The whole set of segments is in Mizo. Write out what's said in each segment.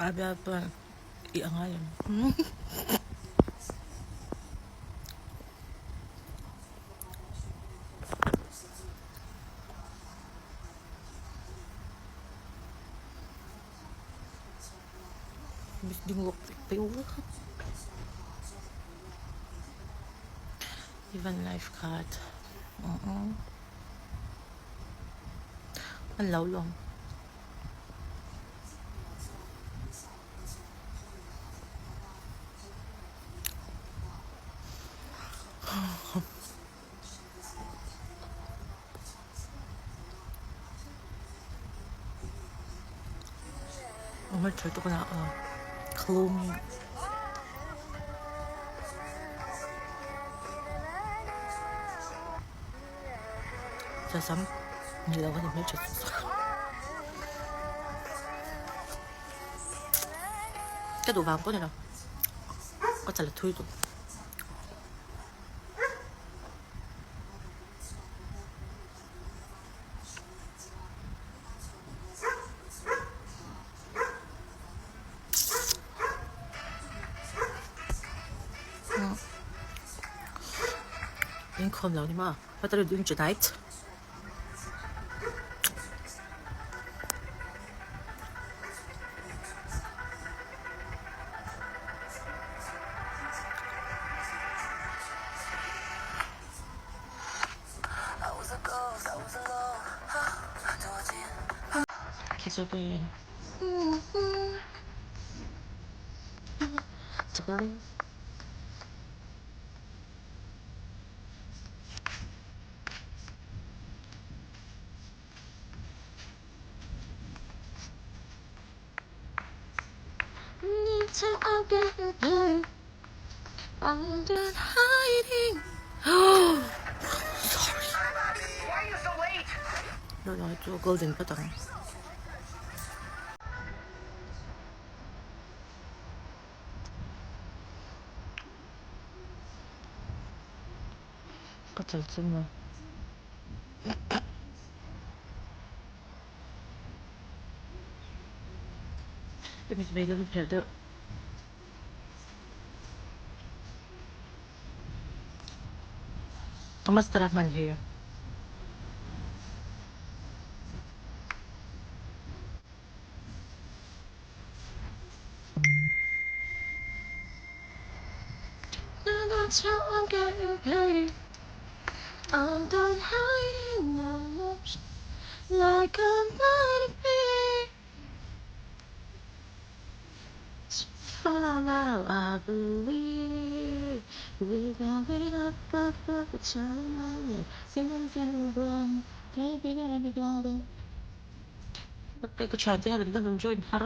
Abia pawn i a ngai em? Even life card an lo lawm. Chasam ni lo khan hmeltha ka duh vang pawh ni lo ka chala thui duh. Inkhawm lo ni maw? What are you doing tonight? 기적이 I'm done hiding. Sorry. No, no, it's golden patang. Ka chal chu maw. Ka mit vei lam phelh deuh. Ka mascara hman hi. Ka thiante hian an la rawn join har a.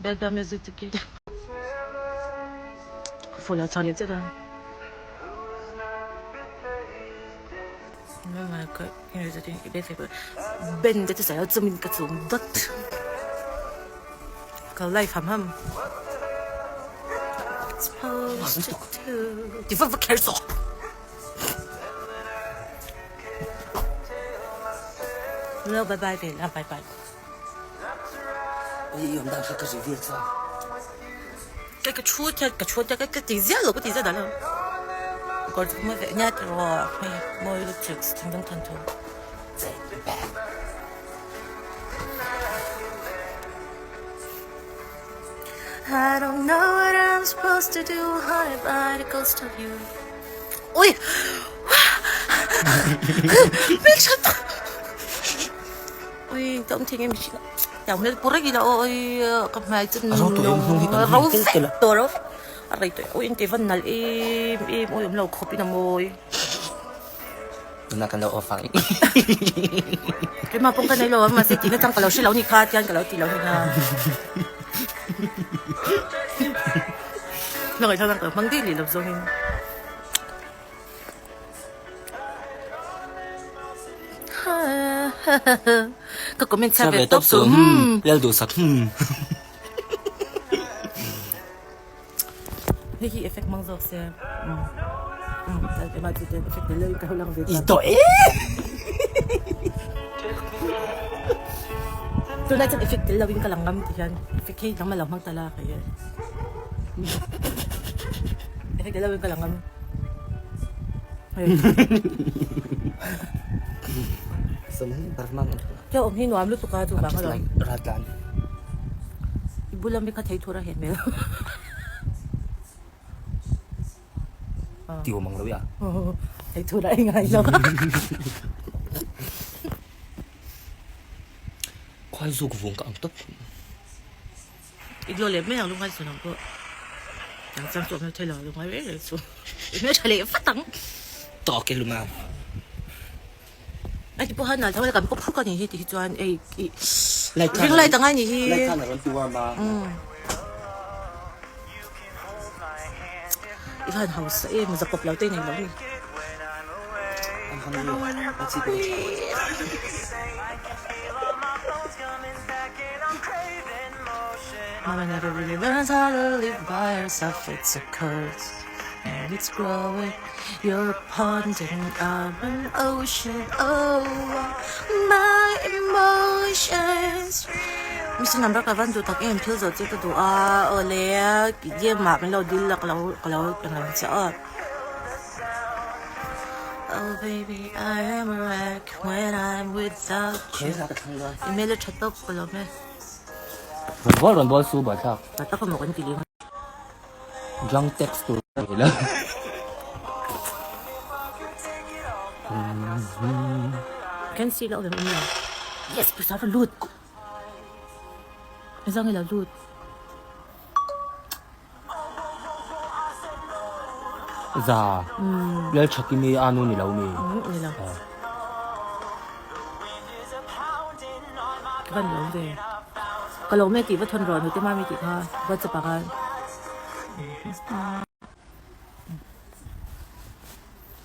Background music te khi phone a chang leh chiah a. Ben te chu sawi a chumin ka chum dawt ka life ham ham ti vak vak kher sawh. Lo bye bye ve la bye bye. Ui awm dan kha ka reveal chuan. Ka ka thu hian ka thu ka ka ti ziah lo ka ti ziah dan lo. Kawr chu mawi ve nia tiraw hei mawi lutuk thingdang than thu. I don't know what I'm supposed to do hide by the ghost of you. Ui! Hmeltha tak! Ui ka awm thei nge mihring a tiang hmel pur reng ila aw ui ka hmai chu A ro tawh em hnung hi kan ro hmu tel vek tel a. tawh ro vek a rei tawh ui engti van nalh em em ui awm lo khawp in a mawi. Tunah kan lo off ang. Keimah pawh ka nei lo a mahse tihna chang ka lo hre lo ni kha tian ka lo ti lo ni kha. Hmangaih thlang ka hmang dih lih lo zawngin. Ka comment chhiat ve tawp suh hmm. Lal duhsak hmm. Hei hi effect hmang zawk se. Effect tel loin ka ho lang ve I tawh e. Tunlai chuan effect tel loin ka lang ngam ti hian effect hi nangmah lo hmang ta la ka hian. Effect tel loin ka lang ngam. Hei awm hi nuam lutuk a chuvang alawm. I bula mi kha thei thur a heh hmel. Ti awm ang lo i a. Thei thur a engai lo. Khuai zuk vung ka ang tawp. I glow leh mai ang lungngai chhun ang pawh dang chang chu awm lo thei lo lungngai reng reng chu i hmeltha leh vat ang. Tawk e luma. A ti pawh a nal tho kan pawp hruk a nih hi tih hi chuan ei i ring light ang a nih hi. Light khan a rawn ti warm a. I van hausa em zakawp lo te nei lo ni. I'm hungry. Let's eat lunch. Mama never really learns how to live by herself It's a curse and it's growing You're a pond and I'm an ocean Oh, my emotions Mr. Number ka van duh tak em thil zawh che ka duh a awle game ah min lo dil la ka lo ka lo pe ngam che aw Oh baby I am a wreck when I'm without you Email a tha tawp ka lawm e. Rawn bawl rawn bawl su buaithlak. Tha tak a maw kan ti leng. Drunk text tur ka ni lo. Can see loh vem awm lo. Yes pawisa rawn lut. Zang ilo lut. Za. Lalthakimi a nu ni lo mi. Ni lo. Ka van lo ve. Ka lo me tih va thawn rawh nute mami tih kha WhatsApp ah khan.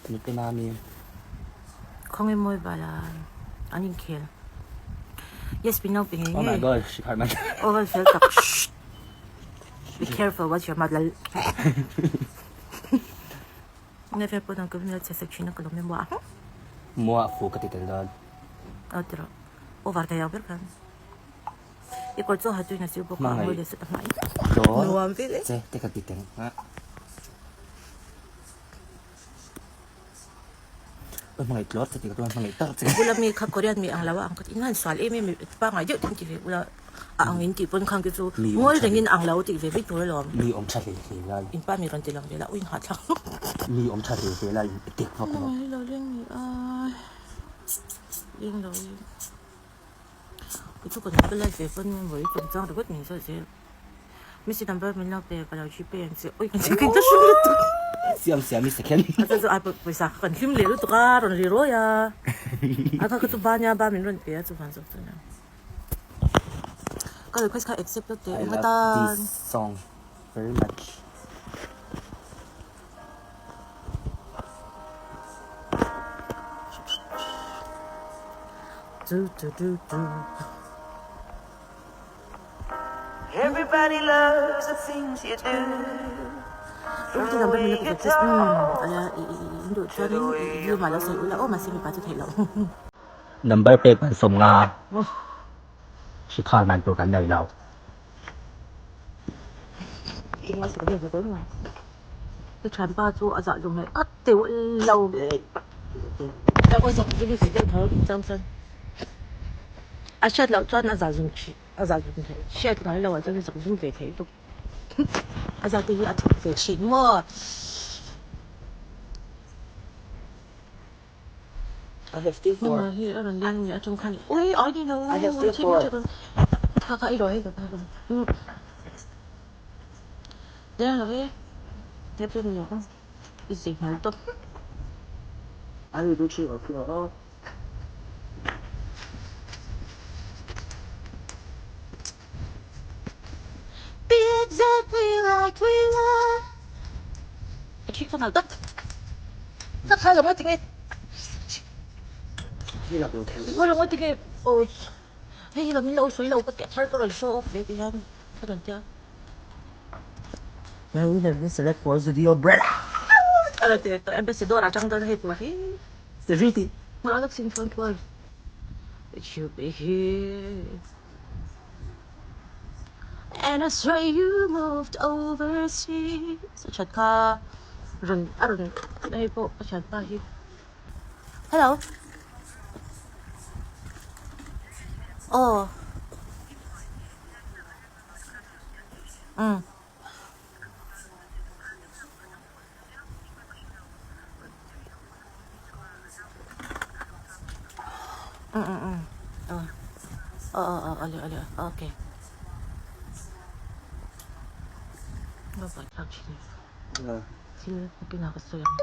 Nute mami. Khawnge mawi bala an inkhel. Yes pin lo pe ngei Oh my ngei. god, shikhar man. Oh van fel tak. Be careful watch your mouth lal. Never put on ka che sek thin a ka lawm em muah. Muah fu ka ti tel dawn. Aw ti rawh. Over thei ang ber khan. I kawr chu ha tuin a sir bawk a, a ngawi leh sut a hmai. Nuam vel e. Che te ka ti teng. Ka hmangaih tlawr che tih ka tum a, hmangaih tak che. Bula mi kha Korean mi ang lo a ang ka ti. Inhan sual em em i pangngai deuh ten ti ve ula a ang in tih pawn khang te chu ngawi rengin ang lo tih ve vek tur alawm. Mi awm tha hle hle lai. In pa mi rawn ti lang ve la, ui inhahthlak. Mi awm tha hle hle lai in tek vak vak. Hei lo leng ni a, leng lo i. Kei chu ka number lai ve pawn vawi chungchang ringawt min zawt zel. Missy number min lo pe ka lo gpay ang che ui kan che ka hrim lutuk. Siam siam i second. A chuan chu ai pawisa kha kan hlim leh lutuk a rawn ri rawi a. A kha kha chu ba nia ba min rawn pe a chuvan zawk chuan. Ka request kha accept lo teh I eng love atan. this song very much. Du du du du. Everybody loves the things you do. Rawng te number min la pe ve please umm ala i i in duh chuanin i i room ah lo sawi ula aw mahse mipa chu theih loh. Number pek an 50 hri khar man tur kan nei lo. Ka thianpa chu a zah duh hmel a teuh lo. A hriat loh chuan a zah zum thin a zah zum thei hriat ngai loh ah chuan a zak zum ve thei bawk a zah te hi a thawk ve thin maw. I have still four. Hmana hi a rawn leng leh atang khan ui ai ni lo I have still four. Kha kha i rawh hei ka kha Deng lo e he chu ni lo i zei hmel tawp. I will do three or four. Be exactly like we were. A thi ka nal tak. Ka khai lo maw tinge. Ngaw tinge aw hei hi min lo sawi lo ka ti a thar ka rawn show off ve ti hian ka rawn tia. A rawn ti tawh ambassador ah tang dawn hei tur hi. Galaxy phone 12 it should be here. And I swear you moved overseas a that kha rawn a rawn hei pawh ka thianpa hi hello aw umm. Mm mm mm. Oh. Oh oh oh ale ale okay. Nga ba thlak thin. Thil nakinah ka sawi ang.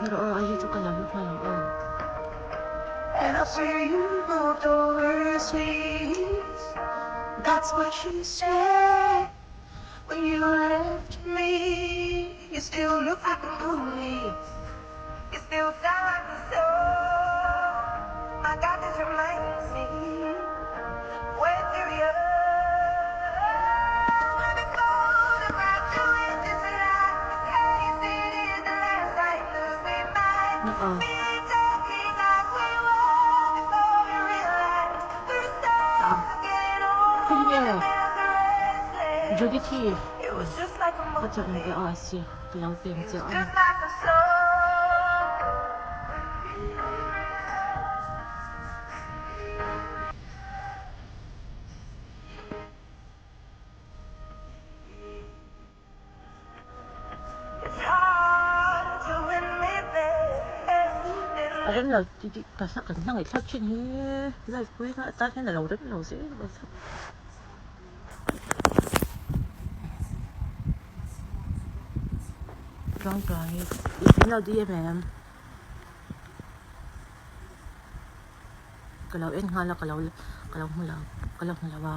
Pero aw ai hi chu ka la lu nghal ang aw. And I swear you moved overseas That's what you said When you left me You still look like a movie You still sound like a song My God, this reminds me When we were young Judith hi ka chawhmeh ve a si ka lo peng chiah a ni. A rem lo ti tih ka hla kan hmangaih thlak thin hi live pawh hi atan hian a lo rem lo zel mai thlap. Tluangtluang hi i min lo DM em? Ka lo en nghal a ka lo ka lo hmu lo ka lo hmu lo a.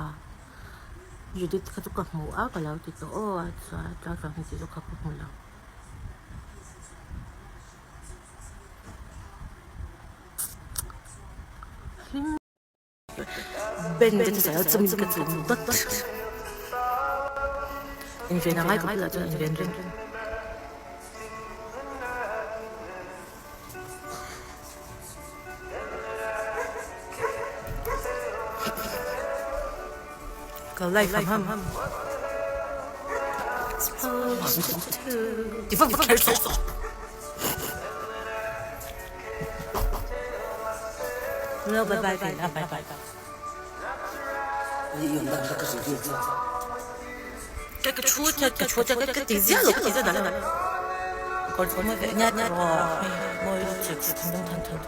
Judith kha chu ka hmu a ka lo ti tawh aw a chuan Tluangtluang hi chu ka hmu lo. Ben te chu sawi a chumi ka chum dawt inven a ngai ka bulah chuan inven reng. Ka life ham ham. Ti vak vak kher suh. No bye bye bye bye bye. Ka ka thu ka ka thu ka ka ti zia lo ka ti zia dan. Kawr chu mawi ve nia rawh mawi lutuk than than than.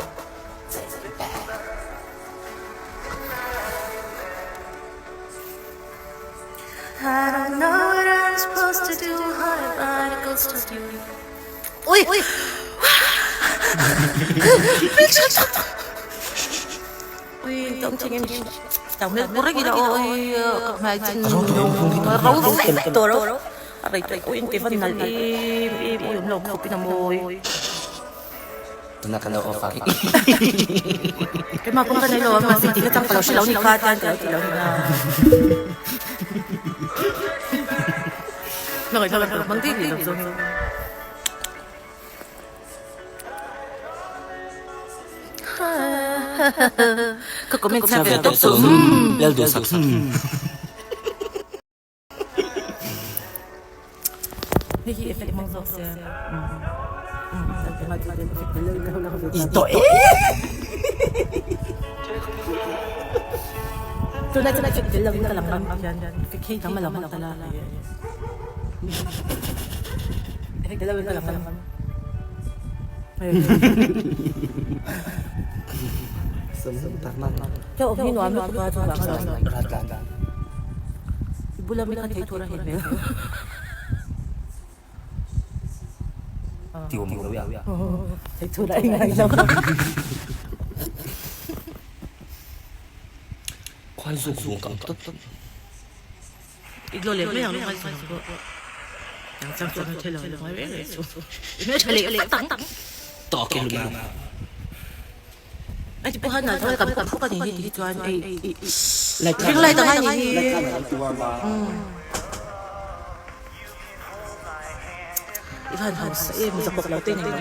I don't know what I'm supposed to do high but it goes to you. Ui! Ui, tông thing em tao mới bố cái đó ôi mày chân rau tổ rau rây tôi ôi cái văn này im im ôi lộc khop na môi Cái mà cũng cái này lo mà xin thì cái trăm cái lâu ni kha tan cái thì lâu ni na. Nó cái nó mang tiếng gì rồi. Ka comment chhiat ve tawp chu. Lal duh sak. Hei hi effect hmang zawk se. I tawh e. Tunah chuan effect tel lovin ka lang ngam hian effect hei tam a lo hmang ta la. Effect tel lovin ka lang ngam. Chauh hi nuam lutuk a chuvang chuan i bula mi kha thei tur a hei hmel. Thei tur a ingai lo. I lo leh mai ang lungngai suh ang pawh. Ang chang chuan a thei lo lungngai reng reng suh. I hmeltha leh fat ang. Tawk i hlum a. Ai ti pawh hian kan kan phuk a nih hi ti hi chuan ei ring light ang a nih hi. I van hausa em zakawk lo te nei lo.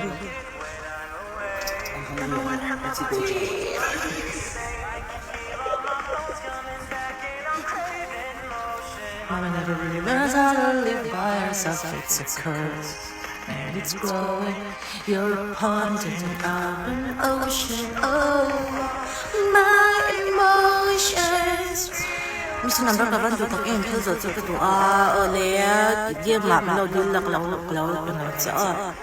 Mama never really learns how to live by herself, it's a curse and it's growing, you're a pond and I'm an ocean, oh my emotions. Miss number ka van duh tak em thil zawh chu ka duh a aw le game ah min lo dil la ka lo ka lo pe ngei che aw.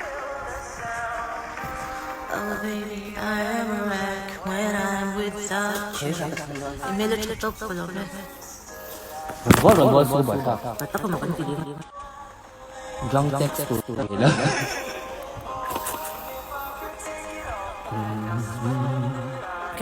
Oh baby I am a wreck when I'm without you Email a tha tawp ka lo me. Rawn rawn rawn su bai tak. Bai tak a maw kan ti ding. Drunk text tur tur ni lo.